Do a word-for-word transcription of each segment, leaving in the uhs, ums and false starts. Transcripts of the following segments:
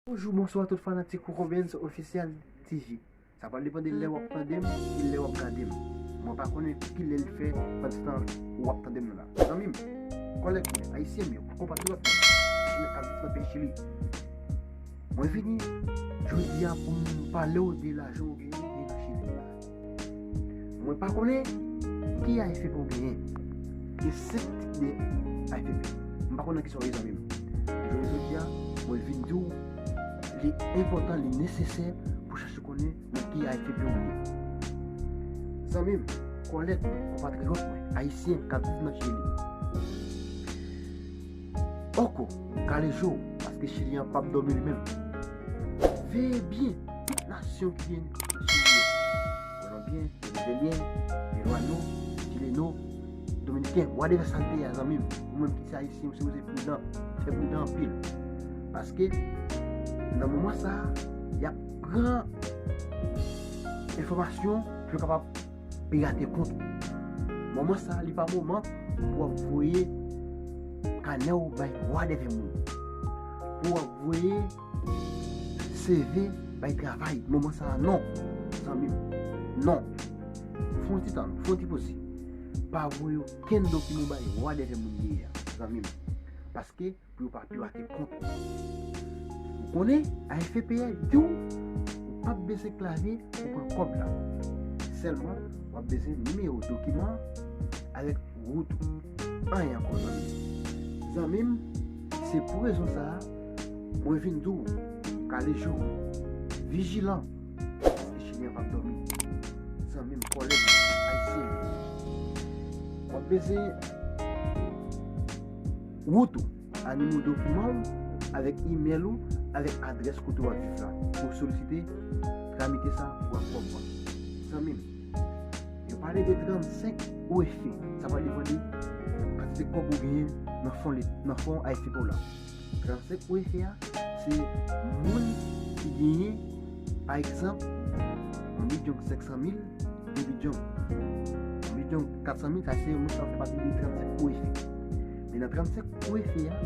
Bonjou, bonswa tout fanatik Coco Benz Official T V. Sa pral depann de lè w ap tande m e lè w ap gade m. Mwen pa konnen ki lè l fè pandan w ap tande m nan la. Zanmi m, kòlèg mwen, ayisyen m yo, konpatriyòt mwen, ki ap viv nan peyi Chili. Mwen vini jodi a pou m pale w de lajan w genyen nan Chili la. Mwen pa konnen ki A F P w genyen. Gen senk tip de A F P. M pa konnen kisa w ye, zanmi m. Jodi a, mwen vin di w, li enpòtan, li nesesè pou chache konnen nan ki A F P w ye. Zanmi m, kòlèg mwen, konpatriyòt mwen, ayisyen k ap viv nan Chili. Oko, kale je w, paske Chili an p ap dòmi li menm. Veye byen, tout nasyon ki gen sou li yo. Kolonbyen, Venezelyen, Peruano, Chileno, Dominiken, whatever sa l te ye a, zanmi m. Ou menm ki se ayisyen, ou sipoze pridan, fè pridan anpil. Paske, nan moman sa a, y ap pran enfòmasyon pou yo kapab pirate kont ou. Moman sa a, li pa moman pou w ap voye kanè w bay whatever moun. Pou w ap voye C V bay travay. Moman sa a, non, zanmi m. Non. Fè yon ti tann, fè yon ti poze. Pa voye okenn dokiman bay whatever moun li ye a, zanmi m. Paske, pou yo pa pirate kont ou. Ou konnen, A F P a di w, ou p ap bezwen klave pou pran kòb la. Sèlman, w ap bezwen nimewo dokiman avèk wout ou. Anyen ankò, zanmi m. Zanmi m, se pou rezon sa a, mwen vin di w, kale je w, vijilan, paske Chili an p ap dòmi. Zanmi m, kòlèg mwen, ayisyen m, w ap bezwen wout ou, a nimewo dokiman w, avèk imèl ou, avèk adrès kote w ap viv la, pou w solisite tramite sa pou w ap kòb la. Zanmi m, yo pale de trannsenk O F. Sa pral depann de kantite kòb ou genyen nan fon, nan fon A F P w la. Trannsenk O F a, se moun ki genyen, pa egzanp, yon milyon senk san mil, de milyon, yon milyon kat san mil, sa se moun sa fè pati de trannsenk O F. Men nan trannsenk O F a,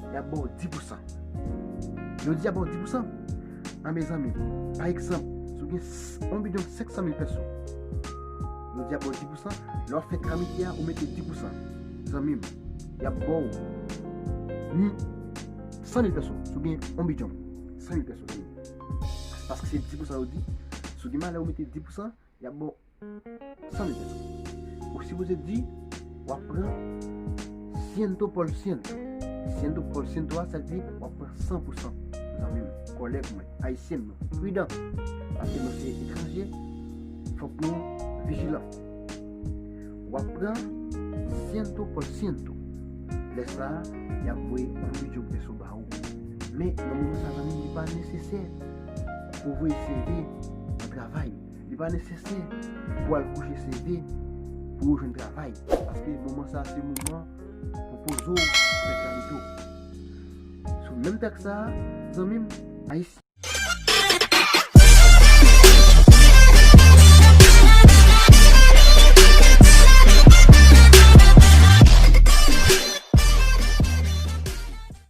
y ap ba w dis pousan. Yo di y ap ba w dis pousan. An, mezanmi, pa egzanp, si w gen s-, yon milyon senk san mil peso, yo di y ap ba w dis pousan, lè w ap fè tramite a, ou mete dis pousan. Zanmi m, y ap ba w mi-, san mil peso. Si w gen yon milyon, san mil peso, zanmi m. Paske se dis pousan yo di. Si w gen malè, ou mete dis pousan, y ap ba w san mil peso. Ou sipoze di, w ap pran siento por ciento. Siento por ciento a, sa vle di w ap pran san pou san. Zanmi m, kòlèg mwen, ayisyen m, nou pridan. Paske nou se etranje, fòk nou vijilan. W ap pran siento por ciento. Lè sa a, y ap voye yon milyon peso ba ou. Men, nan moman sa, zanmi m, li pa nesesè pou voye C V nan travay. Li pa nesesè pou al kouche C V pou ou jwenn travay. Paske moman sa a, se moman pou poze w, fè kalite w. Sou menm tèks sa a, zanmi m, ayisyen.